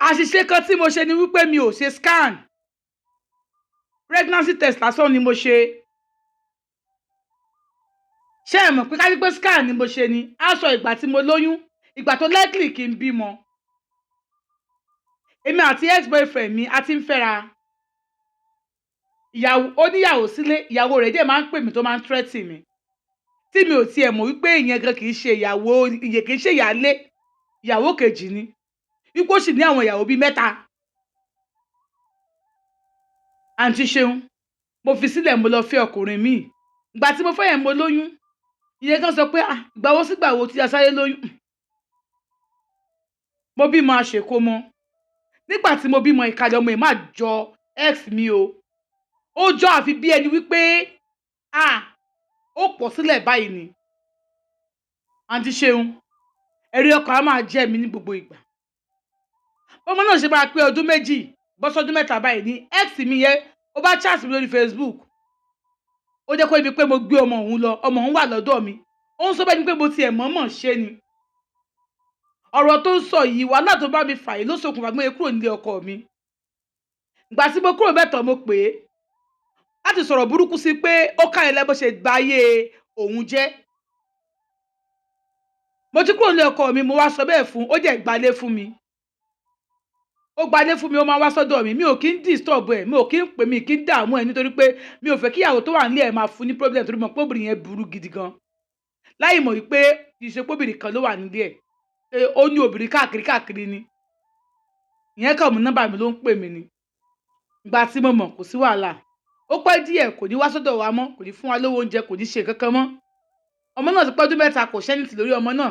Àṣìṣe kan tí mo ṣe ni wípé mi ò ṣe scan. Pregnancy test lásán ni mo ṣe. Ṣé ẹ mọ̀ pé ká ní pé scan ni mo ṣe ni, á sọ ìgbà tí mo lóyún, ìgbà tó likely kí n bímọ. Èmi àti ex-boyfriend mi a ti ń fẹ́ra. Ìyàwó, ó níyàwó sílé, ìyàwó rẹ̀ dẹ̀ máa ń pè mí, tó máa ń threaten mi. Tí mi ò tiẹ̀ mọ̀ wípé ìyẹn gan kì í ṣe ìyàwó, ìyẹn kì í ṣe ìyálé, ìyàwó kejì ni. Wípé ó sì ní àwọn ìyàwó bíi mẹ́ta. Àǹtí Ṣeun, mo fi sílẹ̀, mo lọ fẹ́ ọkùnrin míì. Ìgbà tí mo fẹ́ yẹn, mo lóyún. Ìyẹn gan sọ pé, "Ah, ìgbà wo sígbà wo tí a sáré lóyún?" Mo bímọ, àṣekómọ. Nígbà tí mo bímọ, ìkàlẹ̀ ọmọ yìí má jọ ex mi o. Ó jọ àfi bí ẹni wípé, ah, ó pọ̀ sílẹ̀ báyìí ni. Àǹtí Ṣeun, ẹ̀rí ọkàn á máa jẹ́ mi ní gbogbo ìgbà. Ọmọ náà ṣe máa pé ọdún 2 bọ́ sọ́dún 3 báyìí ní ex mi yẹn, ó bá chat mi lórí Facebook. Ó jẹ́ kó ibi pé mo gbé ọmọ òun lọ, ọmọ òun wà lọ́dọ̀ mi. Ó ń sọ bẹ́ẹ̀ ni pé mo tiẹ̀ mọ̀ọ́mọ̀ ṣe ni. Ọ̀rọ̀ tó ń sọ yìí, wàhálà tó bá mi fà yìí ló ṣokùnfà gbé kúrò nílé ọkọ mi. Ìgbà tí mo kúrò bẹ́ẹ̀ tán, mo pè é láti sọ̀rọ̀ burúkú sí pé ó ká ilẹ̀ bó ṣe gba ayé òun jẹ́. Mo ti kúrò nílé ọkọ mi, mo wá sọ bẹ́ẹ̀ fún, ó jẹ́ gbalé fún mi. Ó gbalé fún mi, ó máa wá sọ́dọ̀ mi. Mi ò kí ń disturb ẹ̀, mi ò kí ń pè, mi kí ń dààmú ẹ̀, nítorí pé mi ò fẹ́ kí ìyàwó tó wà nílé ẹ̀ máa fún ní problem, torí mo mọ̀ pé obìnrin yẹn burú gidi gan. Láì mọ̀ wípé kì í ṣe pé obìnrin kan ló wà nílé ẹ̀, pé ó ní obìnrin káàkiri káàkiri ni. Ìyẹn kàn mú nọ́mbà mi ló ń pè mí ni. Ìgbà tí mo mọ̀, kò sí wàhálà. Ó pẹ́ díẹ̀, kò ní wá sọ́dọ̀ wa mọ́, kò ní fún wa lówó oúnjẹ, kò ní ṣe nǹkan kan mọ́. Ọmọ náà ti pé ọdún 3, kò ṣe anything lórí ọmọ náà.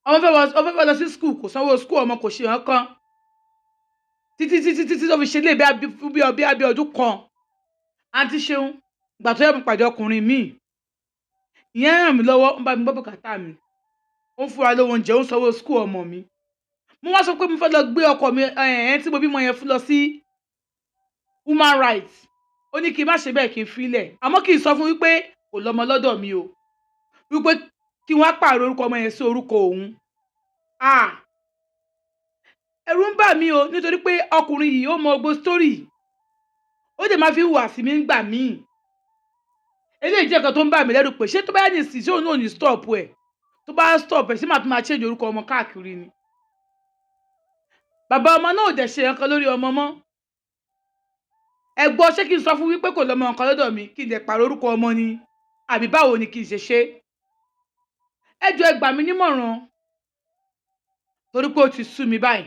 Ọmọ fẹ́ wọ, ó fẹ́ lọ sí school, kò sanwó school ọmọ, kò ṣe nǹkan kan. Títí títí títí tó fi ṣe lé fún bí bí ọdún kan. Àǹtí Ṣeun, ìgbà tó yẹ, mo pàdé ọkùnrin míì. Ìyẹn ràn mí lọ́wọ́, ó ń bá mi gbọ́ bùkátà mi. Ó ń fún wa lówó oúnjẹ, ó ń sanwó school ọmọ mi. Mo wá sọ pé mo fẹ́ lọ gbé ọkọ mi, ẹ̀ tí mo bímọ yẹn fún, lọ sí human rights. Ó ní kí n má ṣe bẹ́ẹ̀, kí n fi lẹ̀. Àmọ́ kí n sọ fún wípé kò lọ́mọ lọ́dọ̀ mi o. Wípé kí wọ́n á pààrọ̀ orúkọ ọmọ yẹn sí orúkọ òun. Ah! Ẹ̀rù ń bà mí o, nítorí pé ọkùnrin yìí, ó mọ gbogbo story. Ó dẹ̀ máa fi hùwà sí mi nígbà míì. Eléyìí jẹ́ nǹkan tó ń bà mí lẹ́rù pé ṣé tó bá yá nísìnyí, ṣé òun náà ò ní stop ẹ̀? Tó bá stop ẹ̀, ṣé màá tún máa change orúkọ ọmọ káàkiri ni? Bàbá ọmọ náà ò dẹ̀ ṣe nǹkan lórí ọmọ mọ́. Ẹ gbọ́, ṣé kí n sọ fún wípé kò lọ́mọ nǹkan lọ́dọ̀ mi, kí n dẹ̀ pààrọ̀ orúkọ ọmọ ni? Àbí báwo ni kí n ṣe ṣe? Ẹ jọ̀ọ́, ẹ gbà mí nímọ̀ràn, torí pé ó ti sú mi báyìí.